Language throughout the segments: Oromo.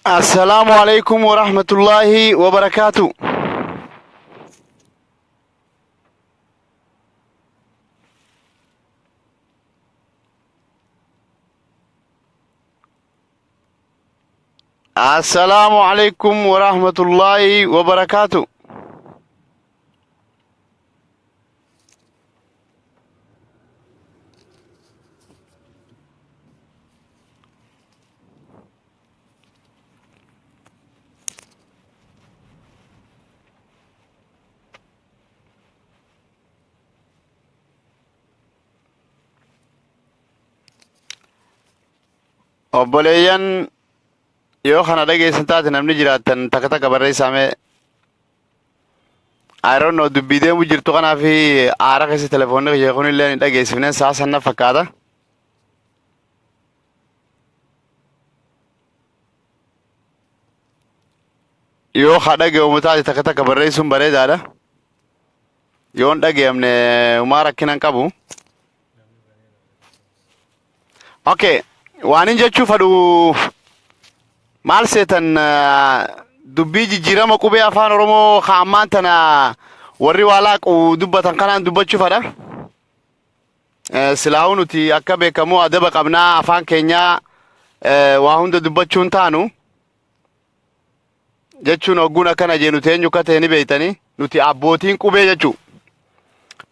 Assalaamu alaikum wa rahmatullahi wa barakaatu. Assalaamu alaikum wa rahmatullahi wa barakaatu. Obboleeyyan yoo kana dhageessan taate namni jiraattan takka takka barreessaa mee. I don't know dubbii deemu jirtu kanaa fi aara keessa telefoonni kiyya kun illee hin dhageessifne saa san na fakkaata. Yoo ka dhaga'amu taate takka takka barreessuun bareedaadha. Yoo hin dhaga'amne homaa rakkina hin qabu. Okay, waan hin jechuu fadhu maal seetan dubbii jijjiirama qubee afaan Oromoo ka ammaan tana warri waa laaqu dubbatan kanaan dubbachuu fadha. Silaahuu nuti akka beekamu adaba qabnaa afaan keenyaa waa hunda dubbachuu hin taanu jechuun hogguun akkana jee nuti eenyu akka ta'e ni beektanii nuti abbootiin qubee jechuu.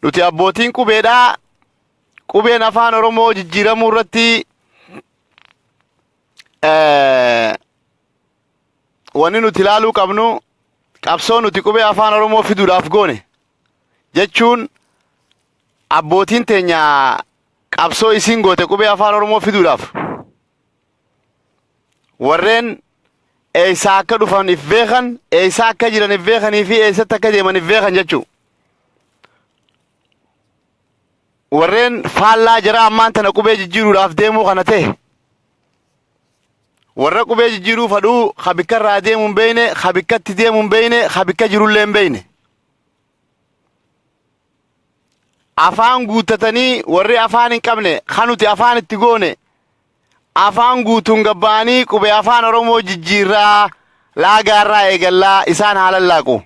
Nuti abbootiin qubeedhaa qubeen afaan Oromoo jijjiiramuu irratti wanni nuti ilaaluu qabnu qabsoo nuti qubee afaan Oromoo fiduudhaaf goone jechuun abbootiin teenya qabsoo isiin goote qubee afaan Oromoo fiduudhaaf warreen eessaa akka dhufan if beekan eessaa akka jiran if beekanii fi eessatti akka deeman if beekan jechuu. Warreen faallaa jara ammaan tana qubee jijjiiruudhaaf deemuu kana ta'e warra qubee jijjiiruu fadhuu ka bikka irraa deemu hin beeyne ka bikkatti deemu hin beeyne ka bikka jirullee hin beeyne. Afaan guuttatanii warri afaan hin qabne ka nuti afaan itti goone afaan guutuun gabba'anii qubee afaan Oromoo jijjiirraa laagaarraa eegallaa isaan haa lallaaqu.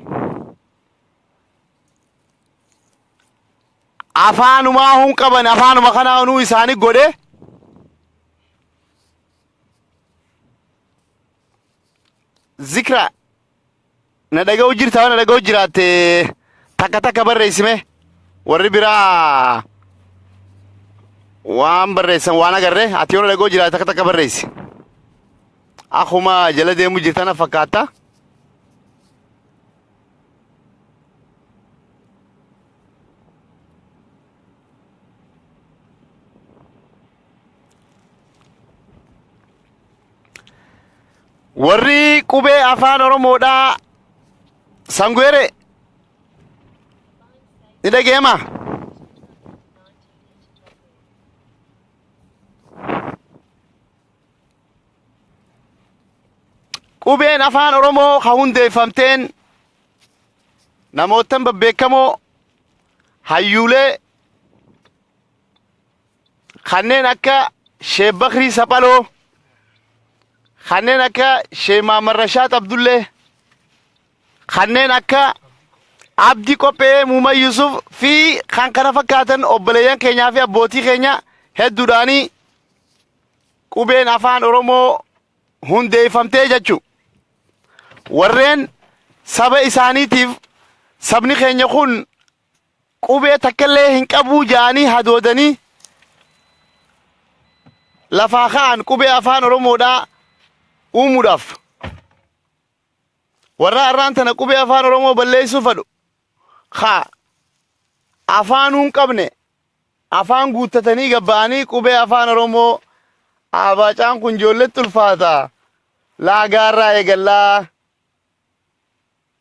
Afaanumaa hun qaban afaanuma kanaa nuu isaani godhe zikra na dhaga'u jirta na dhaga'u jiraatte takka takka barreessime warri biraa waan barreessan waan agarre ati yoo na dhaga'u jiraatte takka takka barreessi akkuma jala deemu jirta na fakkaata. Warri qubee afaan Oromoodhaa sanguere ni dhageema. Qubeen afaan Oromoo ka hundeeffamteen namootan babbeekamoo hayyuulee kanneen akka Sheek Bakrii Saphaloo, kanneen akka Sheek Mahammad Rashaad Abdullee, kanneen akka Abdi Qophee Muumay Yusuf fi kan kana fakkaatan obboleeyyan keenyaa fi abbootii keenya hedduudhaanii qubeen afaan Oromoo hundeeffamtee jechu. Warreen saba isaaniitiif sabni keenya kun qubee takkallee hin qabuu ja'anii hadoodanii lafaa ka'an qubee afaan Oromoodhaa uumuudhaaf. Warra har'aan tana qubee afaan Oromoo balleessuu fadhu ka afaanuu hin qabne afaan guuttatanii gabba'anii qubee afaan Oromoo abaacaan kun ijoolletti ulfaata. Laagaarraa eegallaa.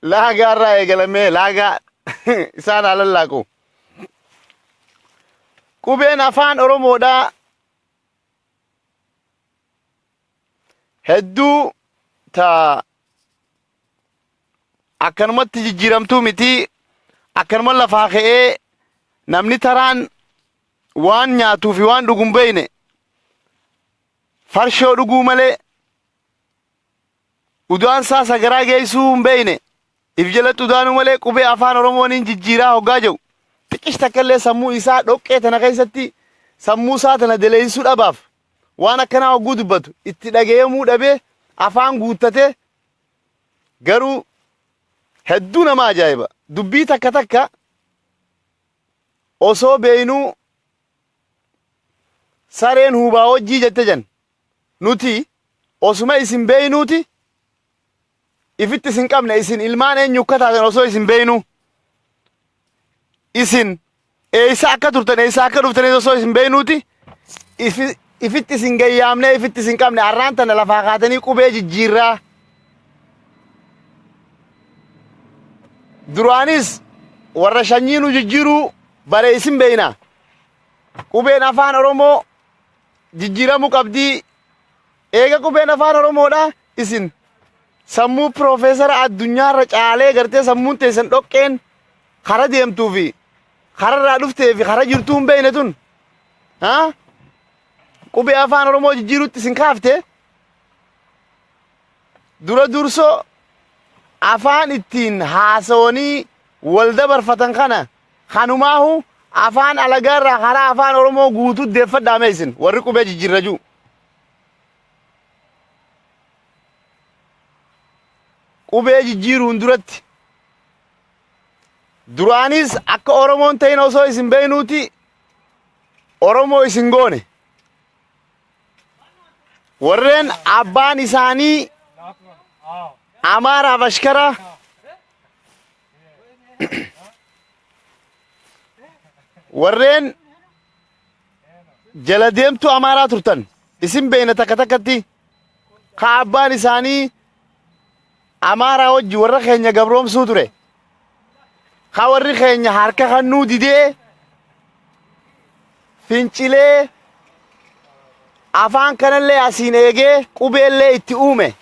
Laagaarraa eegalamee laagaa isaan haa lallaaqu. Qubeen afaan Oromoodhaa hedduu ta akkanumatti jijjiiramtuu miti akkanuma lafaa ka'ee namni taraan waan nyaatuu fi waan dhugu hin beekne farshoo dhuguu malee Udaan isaa sagaraa geessuu hin beeyne if jalatti udaanuu malee qubee afaan Oromoon hin jijjiiraa hoggaa jedhu xiqish takkallee sammuu isaa dhoqqee tana keessatti sammuu isaa tana daleessuu dhabaaf waan akkanaa hogguu dubbatu itti dhagayamuu dhabee afaan guuttatee garuu hedduu nama ajaa'iba. Dubbii takka takka osoo beeynuu sareen huubaa wajjii jette jan nuti osuma isin beeynuuti ifitti isin qabne. Isin ilmaan eenyu akka taatan osoo isin beeynuu, isin eessa akka turtan, eessa akka dhuftanii osoo isin beeynuuti ifitti isin gayyaamnee ifitti isin qabne. Arraan tana lafaa kaatanii qubee jijjiirraa. Duraanis warra shanyii nu jijjiiruu bare isin beeyna. Qubeen afaan Oromoo jijjiiramuu qabdii. Eega qubeen afaan Oromoodha, isin sammuu piroofeesara addunyaarra caalee gartee sammuun teessan dhoqqeen kara deemtuu fi kararraa dhuftee fi kara jirtuu hin beekne tun haa qubee afaan Oromoo jijjiiruutti isin kaafte. Dura dursoo afaan ittiin haasawanii wal dabarfatan kana kanumaahu afaan alagaarraa karaa afaan Oromoo guutuu deeffadhaa. Isin warri qubee jijjiirra jiru. Qubee jijjiiruun duratti duraanis akka Oromoon ta'in osoo isin beeynuuti Oromoo isin goone. Warreen abbaan isaanii Amaaraaf ashkara, warreen jala deemtuu Amaaraa turtan isin beeyna. Takka takkatti ka abbaan isaanii Amaaraa wajji warra keenya gabroomsuu ture, ka warri keenya harka kannuu didee fincilee afaan kanallee asiin eegee qubeellee itti uume.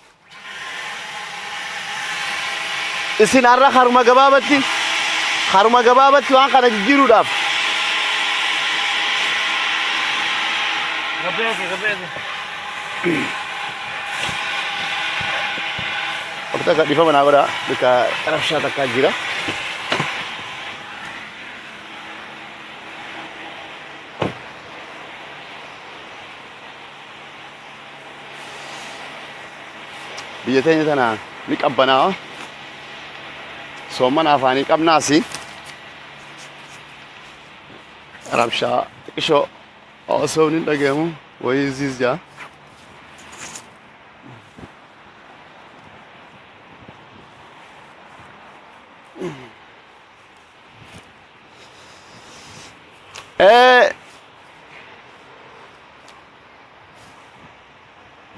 Isin har'a haruma gabaabatti waan kana jijjiiruudhaaf Gabeeke, gabeeke. Waqta akka dhiifama naa godhaa, bika rabshaa takkaa jira. Biyya teenya tana ni qabbanaawa. Soomana afaanii qabnaasi. Rabshaa xiqqishoo osoo hin dhagahamu wayii ziis jaa.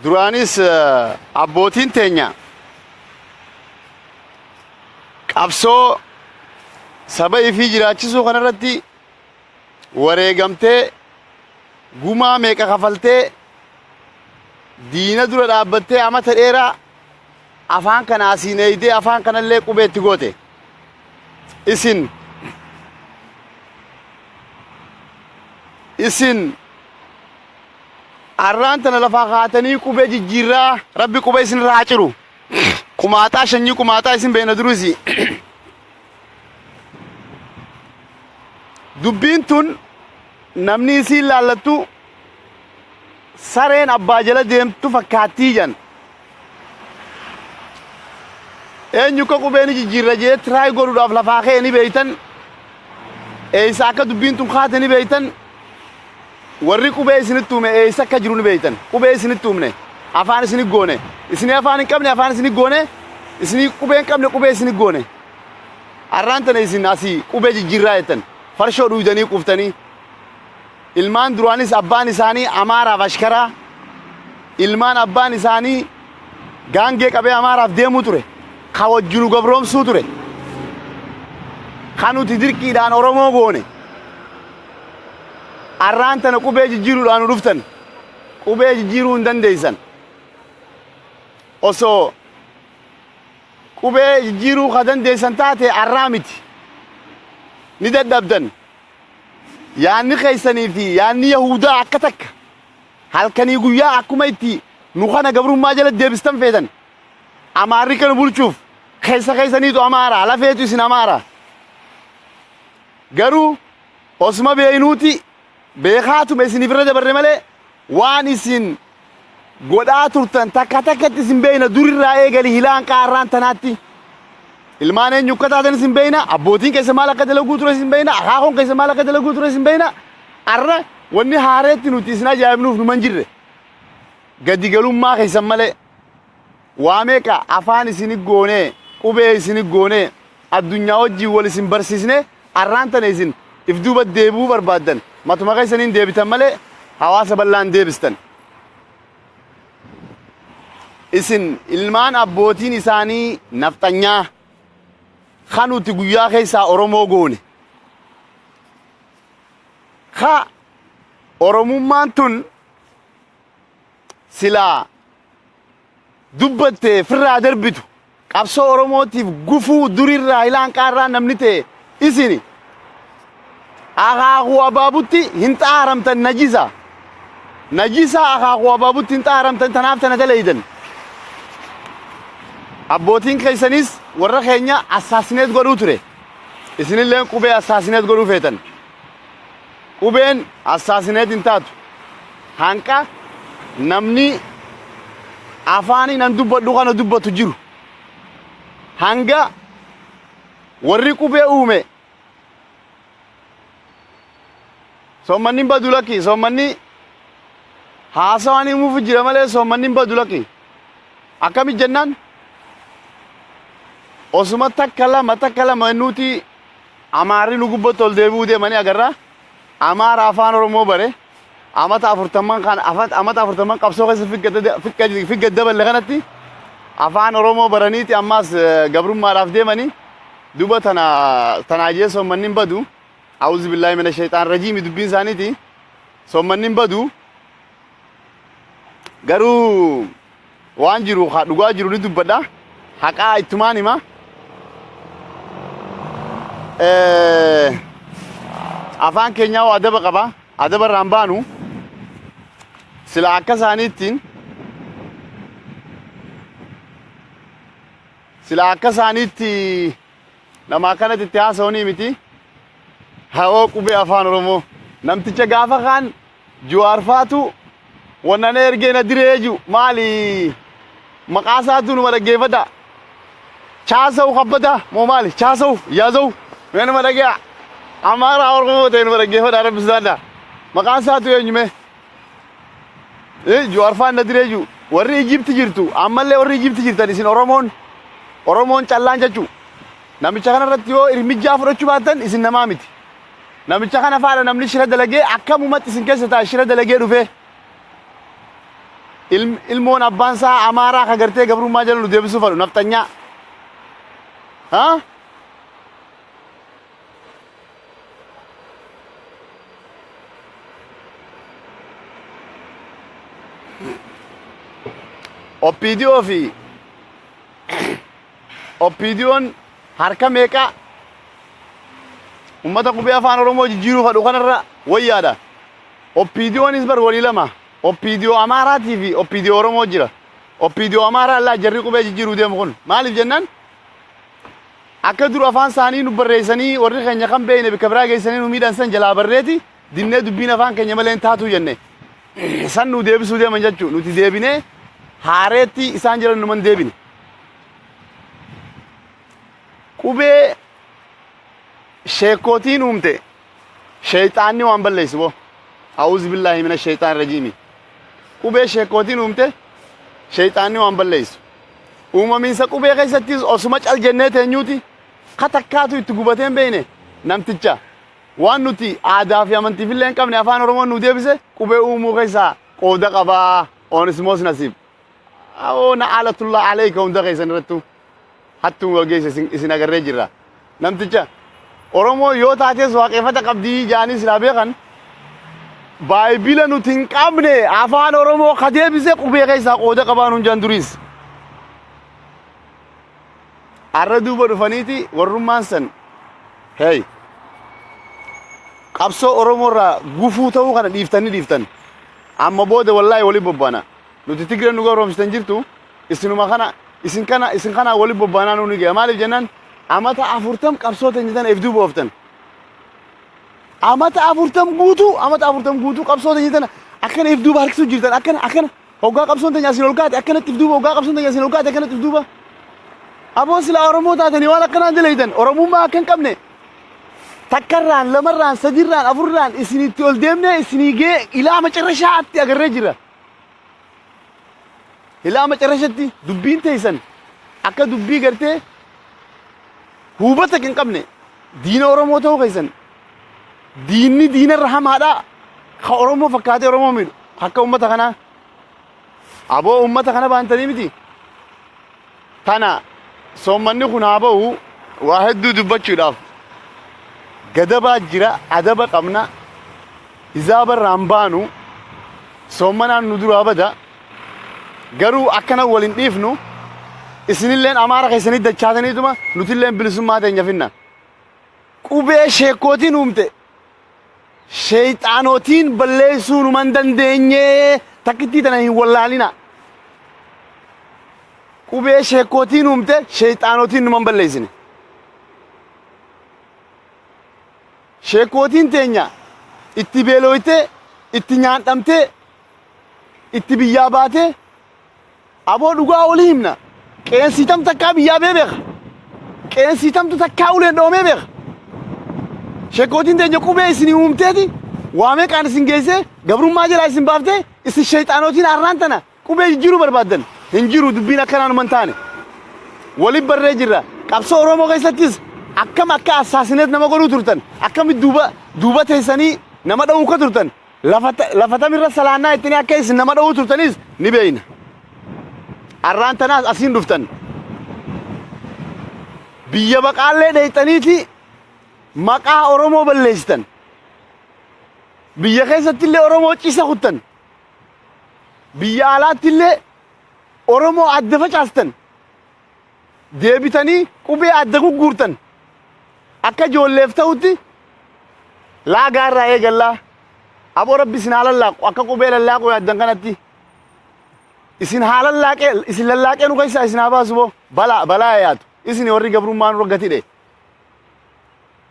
Duraanis abbootiin teenya qabsoo saba ifii jiraachisuu kanarratti wareegamtee, gumaa meeqa kafaltee, diina dura dhaabbattee, amata dheeraa afaan kana asiin eeydee afaan kanallee qubeetti goote. Isin arraan tana lafaa kaatanii qubee jijjiirraa, rabbi qubee isin irraa haa ciru. Qumaaxaa, shanyii qumaaxaa, isin beena durusi. Dubbiin tun namni isiin laallattu sareen abbaa jala deemtu fakkaattii jan. Eenyu akka qubee ni jijjiirra jee try godhuudhaaf lafaa ka'e ni beeytan. Eessa akka dubbiin tun kaate ni beeytan. Warri qubee isinitti uume eessa akka jiru ni beeytan. Qubee isinitti uumne, afaan isinit goone. Isinii afaan hin qabne afaan isinit goone. Isinii qubee hin qabne qubee isinit goone. Arraan tana isin asii qubee jijjiirraa jettan. Farshoo dhuydanii quuftanii. Ilmaan duraanis abbaan isaanii Amaaraaf ashkaraa, ilmaan abbaan isaanii gaangee qabee Amaaraaf deemuu ture, ka wajjinu gabroomsuu ture, ka nuti dirqiidhaan Oromoo goone. Arraan tana qubee jijjiiruudhaan nu dhuftan. Qubee jijjiiruu hin dandeessan. Osoo qubee jijjiiruu ka dandeessan taate arraa miti. Ni dadhabdan. Yaanni keessanii fi yaanni Yahudaa akka takka. Halkanii guyyaa akkuma itti nu kana gabrummaa jala deebistan feetan. Amaarri kana bulchuuf keessa keessaniitu Amaara, lafeetu isin Amaara. Garuu osuma beeynuuti beekaatuma isiniif irra dabarre malee waan isin godhaa turtan takka takkatti isin beeyna durirraa eegali hilaan qaarraan tanaatti. Ilmaan eenyu akka taatan isin beeyna, abbootiin keessa maal akka dalaguu ture isin beeyna, akaakoon keessa maal akka dalaguu ture isin beeyna. Arra wanni haareetti nuti isin ajaa'ibnuuf numan jirre. Gadi galummaa keessan malee. Waa meeqa afaan isini goonee, qubee isini goonee, addunyaa wajjin wal isin barsiisnee arraan tana isin if duuba deebi'uu barbaaddan. Matuma keessaniin deebitan malee hawaasa bal'aan deebistan. Isin ilmaan abbootiin isaanii nafxanyaa kan nuti guyyaa keessaa Oromoo goone. Ka Oromummaan tun silaa dubbatte firraa darbitu qabsoo Oromootiif gufuu durirraa ilaan qaarraa namni ta'e isini akaakuu abaabutti hin xaaramtan najisa najisa akaakuu abaabutti hin xaaramtan tanaaf tana daleeydan abbootiin keessanis warra keenya assaasineet godhuu ture isinilleen qubee assaasineet godhuu feetan Qubeen assassinate hin taatu. Hanqa namni afaaniin an dubbadhu kana dubbatu jiru. Hanga warri qubee uume soommanni hin badu lakki soommanni haasawaan himuuf jira malee soommanni hin badu lakki. Akkami jennaan osuma takka lama takka lama nuti Amaarri nu gubbatti ol deebi'uu deemanii agarra. Amaara afaan Oromoo bare amata afurtamman kan amata afurtamman qabsoo keessa figga daballe kanatti afaan Oromoo baraniiti ammaas gabrummaadhaaf deemanii duba tana tanaa jee soommanni hin badu. A'uuzu billaahi mina shayxaan rajiimi dubbiin isaaniiti. Soommanni hin badu. Garuu waan jiru haa dhugaa jiru ni dubbadha. Haqaa ittumaan hima. Afaan keenyaa hoo adaba qaba. Adaba irraan baanu. Sila akka isaaniittiin sila akka isaaniitti nama akkanatti itti haasa'anii miti. Hawoo qubee afaan Oromoo. Namticha gaafa kaan Juwaar faatu wanna na ergee na diree jiru maali maqaa isaatu numa dhaggeeffadha. Chaasa'u kabbata moo maali chaasa'u yaaza'u mee numa dhage'a. Amaaraa Oromoo ta'e numa dhaggeeffadha rabbi sodaadha. Maqaan isaatu eenyu mee? Juwaar faan na diree jiru warri Ijipti jirtu ammallee warri Ijipti jirtan isin Oromoon Oromoon callaan jechuu namicha kanarratti yoo irmijjaa fudhachuu baattan isin namaa miti. Namicha kana faana namni shira dalagee akkamumatti isin keessa ta'a shira dalagee dhufee. Ilmoon abbaan isaa Amaaraa ka gartee gabrummaa jala nu deebisuu fadhu nafxanyaa. Ha? OPDO fi OPDOn harka meeqa ummata qubee afaan Oromoo jijjiiruu fadhu kanarra wayyaadha. OPDOnis bar walii lama. OPDO Amaaraatii fi OPDO Oromoo jira. OPDO Amaaraa allaa jarri qubee jijjiiruu deemu kun. Maaliif jennaan akka dur afaan isaanii nu barreessanii warri keenya kan beekne bakka biraa geessanii nu miidhan san jalaa barreeti dinnee dubbiin afaan keenya malee hin taatuu jenne. San nu deebisuu deeman jechuu nuti deebinee haareetti isaan jiran numan deebine. Qubee sheekkootiin uumte sheeyxaanni waan balleessu boo. A'uuzu billaahi mina sheeyxaan rajiimi. Qubee sheekkootiin uumte sheeyxaanni waan balleessu. Uumamiinsa qubee keessattis osuma cal jennee teenyuuti ka takkaatu itti gubatee hin beekne namticha waan nuti aadaa fi amantiif illee hin qabne afaan Oromoon nu deebise qubee uumuu keessaa qooda qabaa Onismoos Nasiib. Awoo na aalatullaa aleyka hunda keessan irrattuu hattuun wal geesse isin agarree jirra. Namticha Oromoo yoo taates waaqeffata qabdii jaanii silaa beekan baayibila nuti hin qabne afaan Oromoo ka deebise qubee keessaa qooda qabaa nuun jaan duriis. Arra duuba dhufaniiti warrummaan san hey qabsoo Oromoo irraa gufuu ta'uu kana dhiiftanii dhiiftan. Amma booda wallaahi walii bobbaana. Nuti Tigreen nu gabroomsitan jirtu isinuma kana Isin kana isin kanaa wali bobbaanaa nuuni gaya. Maaliif jennaan amata 40 qabsoo teenya tana if duuba ooftan. Amata 40 guutuu, amata 40 guutuu qabsoo teenya tana akkana if duuba harkisuu jirtan, akkana akkana hoggaa qabsoon teenya asiin ol kaate akkanatti if duuba, hoggaa qabsoon teenya asiin ol kaate akkanatti if duuba. Aboo silaa Oromoo taatanii waan akkanaan daleeytan Oromummaa akka hin qabne takkarraan, lamarraan, sadirraan, afurraan isinitti ol deemnee isinii gee ilaa macarrashaatti agarree jira. Ilaa macarrashatti dubbiin teessan akka dubbii gartee hubata hin qabne diina Oromoo ta'uu keessan, diinni diinarra hamaadha ka Oromoo fakkaatee Oromoo miidhu akka uummata kanaa. Aboo uummata kana baantanii miti. Tana soommanni kun haa ba'u, waa hedduu dubbachuudhaaf gadabaa jira, adaba qabna, hizaaba irraan baanu, soommanaan nu duraa bada. Garuu akkana wal hin dhiifnu, isinilleen Amaara keessanii dachaataniituma nutilleen bilisummaa teenya finna. Qubee sheekkootiin uumte sheeyxaanotiin balleessuu numan dandeenye, takkittii tana hin wallaalina. Qubee sheekkootiin uumte sheeyxaanotiin numan balleessine. Sheekkootiin teenya itti beelooytee, itti nyaandhamtee, itti biyyaa baatee, aboo dhugaa olii himna. Qeensii tam takkaa biyyaa bee beeka. Qeensii tamtu takkaa uleen dhoomee beeka. Sheekkootiin teenya qubee isinii uumteeti waa meeqaan isin geessee gabrummaa jalaa isin baaftee, isin sheeyxaanotiin arraan tana qubee jijjiiruu barbaaddan. Hin jiru, dubbiin akkanaa numan taane. Waliin barree jirra. Qabsoo Oromoo keessattis akkam akka assaasineet nama godhuu turtan, akkamitti duuba duuba teessanii nama dha'uu akka turtan, lafa tamirra salaannaa ittiin akka isin nama dha'uu turtanis ni beeyna. Arraan tanaas asiin dhuftan. Biyya baqaallee dheeyxaniiti maqaa Oromoo balleessitan. Biyya keessattillee Oromoo cisa kuttan. Biyya alaattillee Oromoo adda facaastan. Deebitanii qubee adda gugguurtan. Akka ijoolleef ta'utti laagaa irraa eegallaa. Aboo Rabbi isin haa lallaaqu akka qubee lallaaquu yaaddan kanatti. Isin haa lallaaqee, isin lallaaqee nu keessaa isin haa baasu boo balaa balaa yaatu. Isin warri gabrummaa nurra gati dhe.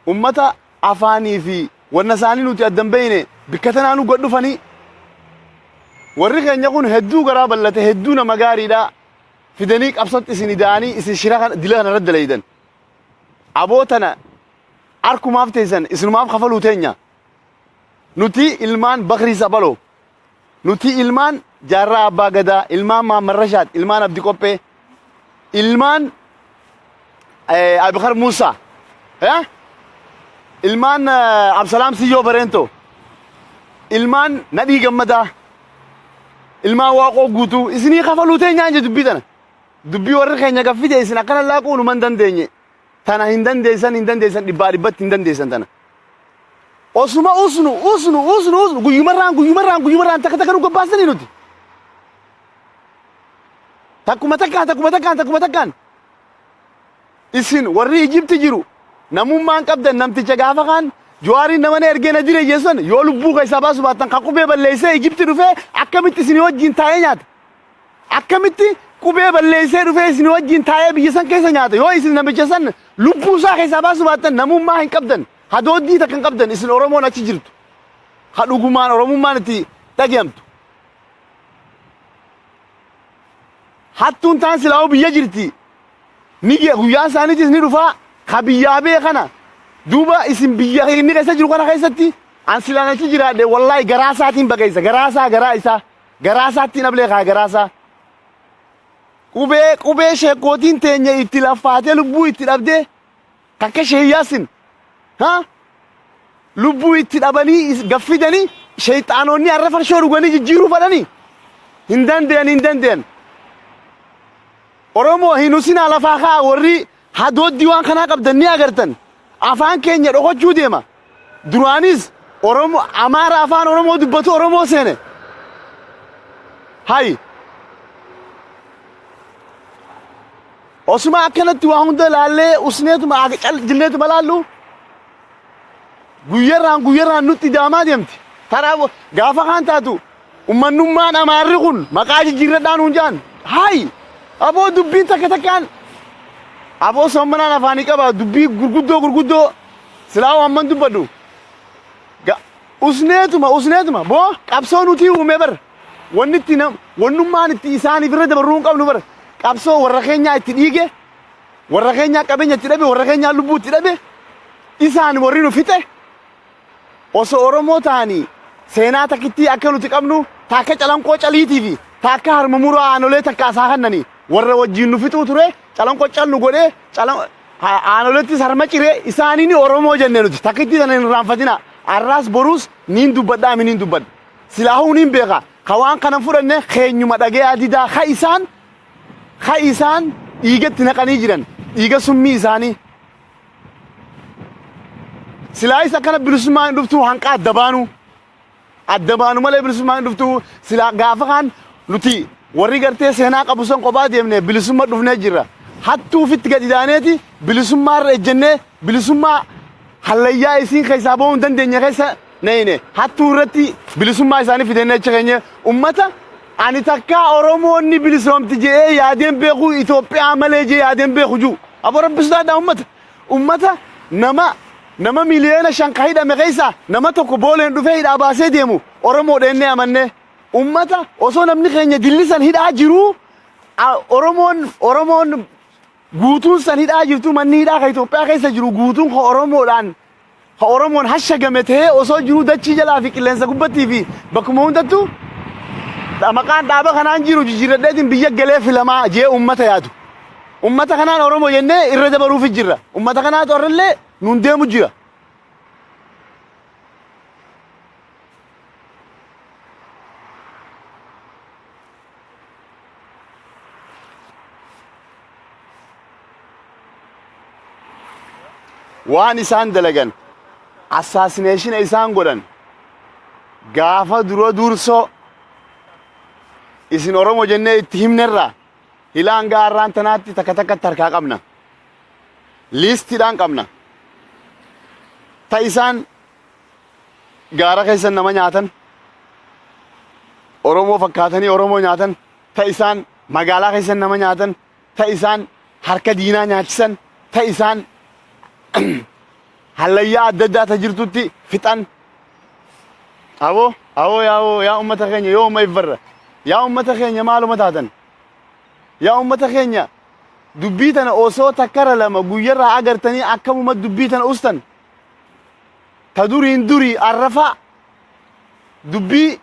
Ummata afaanii fi wanna isaanii nuti addan beeyne bikka tanaa nu gad dhufanii. Warri keenya kun hedduu garaa bal'ate, hedduu nama gaariidha. Fidanii qabsootti isin ida'anii isin shira kana dila kana irra dalaydan. Aboo tana harkumaaf teessan isinumaaf kafaluu teenya. Nuti ilmaan Bakrii Sabaloo. Nuti ilmaan Jaarraa Abbaa Gadaa, ilmaan Mahammad Rashaad, ilmaan Abdi Qophee, ilmaan Abikar Muusaa, ilmaan Absalaam Siyyoo Bareentoo, ilmaan Nadhii Gammadaa, ilmaan Waaqoo Guutuu isinii kafaluu teenyaan je dubbii tana. Dubbii warri keenya gaffite isin akkana laaquu numan dandeenye. Tana hin dandeessan, hin dandeessan, dhibbaa dhibbatti hin dandeessan tana. Osuma usnu usnu usnu usnu guyyumarraan guyyumarraan guyyumarraan takka takka nu gabbaasanii nuti. Takkuma takkaan, takkuma takkaan, takkuma takkaan. Isin warri Ijipti jiru namummaan qabdan namticha gaafa kaan Jawaariin nama na ergee na dire jeessan yoo lubbuu keessaa baasu baattan kan qubee balleessee Ijipti dhufee akkamitti isin wajjin taa'ee nyaata? Akkamitti qubee balleessee dhufee isin wajjin taa'ee biyya san keessa nyaata? Yoo isin namicha san lubbuu isaa keessaa baasuu baattan namummaa hin qabdan. Hadooddii takka hin qabdan isin Oromoon achi jirtu. Ha dhugumaan Oromummaan itti dhagayamtu. Hattuun taan silaa'uu biyya jirti. Ni guyyaan isaaniitis ni dhufaa ka biyyaa bee kana. Duuba isin biyya inni keessa jiru kana keessatti an silaan achi jiraadhe wallaahi garaa isaatiin baqeessa, garaa isaa, garaa isaa, garaa isaatti nablee kaa garaa isaa. Qubee sheekootiin teenya itti laffaatee lubbuu itti dhabdee takka sheeyyaasin ha lubbuu itti dhabanii gaffidanii sheeyxaanonni har'a farshoo dhuganii jijjiiruu fadhanii hin dandeeyan, hin dandeeyan. Oromoo hin usinaa, lafaa kaa warri hadooddii waan kanaa qabdan ni agartan. Afaan keenya dhokachuu deema. Duraanis Oromoo Amaara afaan Oromoo dubbatu Oromoo seene. Hayi. Osuma akkanatti waa hunda laallee usneetuma cal jenneetuma laallu guyyarraan guyyarraan nutti daamaa deemti. Taraa gaafa kaan taatu ummannummaan Amaarri kun maqaa jijjiirradhaan nuun jaan. Hayi. Aboo dubbiin takka takkaan aboo sommanaan afaanii qaba dubbii gurguddoo gurguddoo silaa amman dubbadhu. Usneetuma usneetuma boo qabsoo nuti uume bar wanni itti nam wannummaan itti isaaniif irra dabarruu hin qabnu bar qabsoo warra keenyaa itti dhiige warra keenyaa qabeenya itti dhabe warra keenyaa lubbuu itti dhabe isaan warri nu fixe osoo Oromoo ta'anii seenaa takkittii akka nuti qabnu ta akka calanqoo caliitii fi ta akka harma muraa aanolee takka asaa kannanii warra wajjin nu fixuu ture calanqoo cal nu godhee aanolettis harma ciree isaaniin Oromoo jenne nuti takkittii tana hin irraanfatina arraas boruus niin dubbadhaa mi niin dubbadha silaahuu niin beeka ka waan kana fudhanne keenyuma dhagee adidaa ka isaan dhiigatti naqanii jiran dhiiga summii isaanii silaayis akkana bilisummaa hin dhuftuu hanqa adda baanu adda baanu malee bilisummaa hin dhuftuu silaa gaafa kaan nuti warri gartee seenaa qabu san kophaa deemne bilisummaa dhufnee jirra hattuu ofitti gadi daaneeti bilisummaa irra ejjennee bilisummaa hallayyaa isiin keessaa ba'uu hin dandeenye keessa nayine hattuu irratti bilisummaa isaanii fidennee achi keenye ummata ani takkaa Oromoonni bilisoomti je'ee yaadeen beeku Itoophiyaa malee jee yaadeen beeku jiru aboo rabbi sodaadhaa ummata ummata nama nama 5 miliyoona ka hidhame keessa nama tokko booleen dhufee hidhaa baasee deemu Oromoo dheennee amannee ummata osoo namni keenya dillisan hidhaa jiruu Oromoon guutuun san hidhaa jirtu manni hidhaa ka Itoophiyaa keessa jiru guutuun ka Oromoodhaan ka Oromoon hashagame ta'ee osoo jiruu dachii jalaa fi qilleensa gubbattii fi bakkuma hundattuu maqaan dhaaba kanaan jiru jijjiirradheetiin biyya galee filamaa jee ummata yaadu. Ummata kanaan Oromoo jennee irra dabaruufi jirra. Ummata kanaatu har'allee nuun deemu jira. Waan isaan dalagan assassination isaan godhan gaafa dura dursoo isin Oromoo jennee itti himnerraa hilaan gaarraan tanaatti takka takkatti harkaa qabna. Liistiidhaan qabna. Ta isaan gaara keessan nama nyaatan Oromoo fakkaatanii Oromoo nyaatan ta isaan magaalaa keessan nama nyaatan ta isaan harka diinaa nyaachisan ta isaan hallayyaa adda addaa ta jirtutti fixan. Aboo aboo yaa yaa ummata keenya yoo umma ifbarra yaa ummata keenya maaluma taatan yaa ummata keenya dubbii tana osoo takkara lama guyyarraa agartanii akkamuma dubbii tana ustan ta duriin durii arrafaa dubbii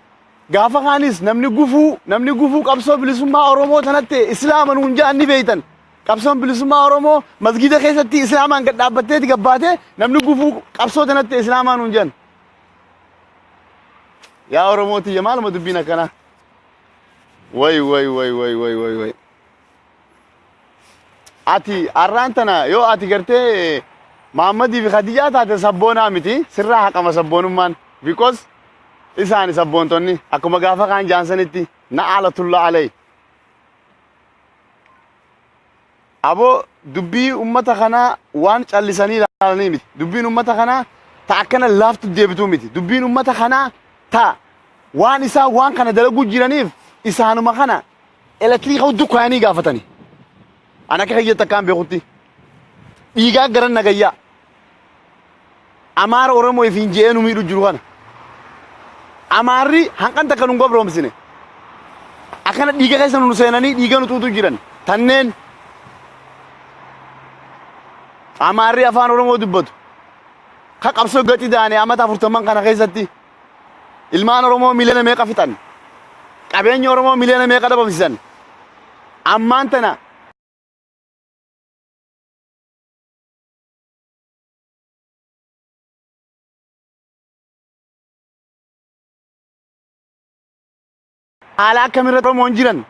gaafa kaanis namni gufuu qabsoo bilisummaa Oromoo tanatti islaama nuun ja'an ni beeytan qabsoon bilisummaa Oromoo masgida keessatti islaamaan gad dhaabbatteeti gabbaatee namni gufuu qabsoo tanatti islaamaa nuun ja'an yaa Oromoo tiyya maaluma dubbiin akkanaa way way way way way way way ati arraan tana yoo ati gartee Mahammadii fi Khadijaa taate sabboonaa miti sirraa haqama sabboonummaan because isaani sabboontonni akkuma gaafa kaan jaansanitti na alatulla alay aboo dubbii ummata kanaa waan callisanii ilaalanii miti dubbiin ummata kanaa ta akkana laaftu deebituu miti dubbiin ummata kanaa ta waan isaan waan kana dalaguu jiraniif isaanuma kana elektiriika hudduu kaayanii gaafatani an akka kiyyatti akkaan beekutti dhiigaa garan nagayyaa Amaara Oromoo ifiin je'ee nu miidhu jiru kana Amaarri hanqan takka nu gabroomsine akkana dhiiga keessa nu seenanii dhiiga nu xuuxu jiran tanneen Amaarri afaan Oromoo dubbatu ka qabsoo gati daane amata 40n kana keessatti ilmaan Oromoo miliyoona meeqa fixan qabeenya Oromoo miliyoona meeqa dhabamsiisan ammaan tana haala akkamirra Oromoon jiran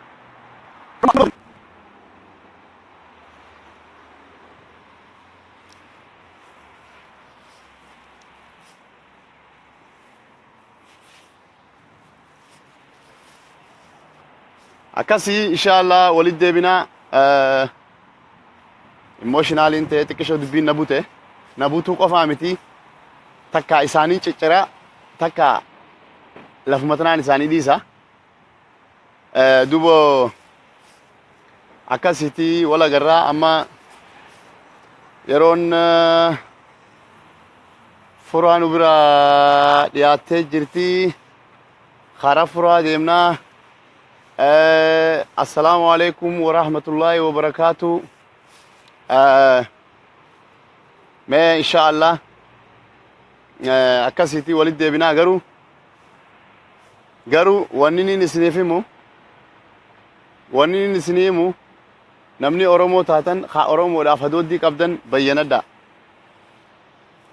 akkasii inshallah walitti deebinaa emotionaliin ta'ee xiqqisho dubbiin na bute na butuu qofaa miti takka isaanii ciccira takka lafuma tanaan isaanii dhiisa dubo Akkasitti wal agarraa. Amma yeroon furaa nu bira dhiyaattee jirti. Karaa furaa deemnaa. Assalaamu alaikum warahmatullaahi wabarakaatu. Mee insha Allah akkasitti walitti deebinaa. Garuu wanni inni isiniif himu, wanni inni isinii himu, namni Oromoo taatan, haa Oromoodhaaf hadooddii qabdan, bayyanadha.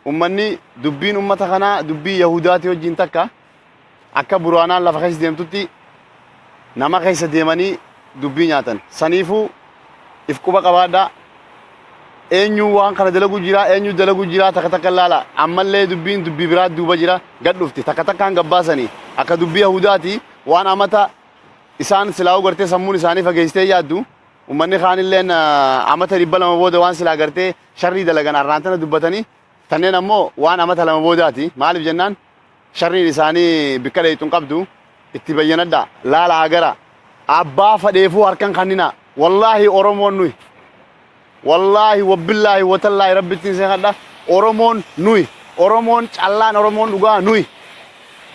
Ummanni dubbiin ummata kanaa dubbii Yahudaati wajjin takka. Akka buraanaan lafa keessa deemtutti nama keessa deemanii dubbii nyaatan. Saniifuu if quba qabaadhaa. Eenyu waan kana dalagu jira, eenyu dalagu jira, takka takka laala. Ammallee dubbiin dubbii biraa duuba jira, gad dhufti, takka takkaan gabbaasanii. Akka dubbii Yahudaati waan amata isaan silaa gartee sammuun isaanii fageessitee yaaddu. Ummanni kaanilleen amata 200 booda waan silaa gartee sharrii dalagan arraan tana dubbatanii, tanneen ammoo waan amata 2 boodaati. Maaliif jennaan, sharriin isaanii bikka dheeyxuun qabdu. Itti bayyanadha, laala, agara abbaa fadheefuu harkan kannina. Wallaahi Oromoon nuyi, wallaahi wabbillaahi watallaahi, rabbittiin seenadha, Oromoon nuyi, Oromoon callaan, Oromoon dhugaa nuyi,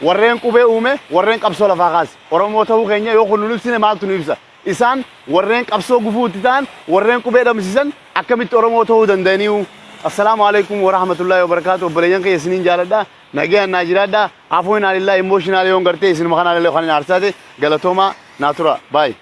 warreen qubee uume, warreen qabsoo lafaa kaase. Oromoo ta'uu keenya yoo kun nu ibsine, maaltu nu ibsa? Isaan warreen qabsoo gufuu itti ta'an, warreen qubee dhabamsiisan, akkamitti Oromoo ta'uu danda'aniiru? Assalaamu alaikum warahmatullaahi wabarakaatu. Obboleeyyan kiyya, isiniin jaaladha, nagayaan naa jiraadha. Afuun inaa lillahi, emotional yoon gartee isinuma kanaa illee kan hin aarsaate. Galatoomaa, naa tura, baay.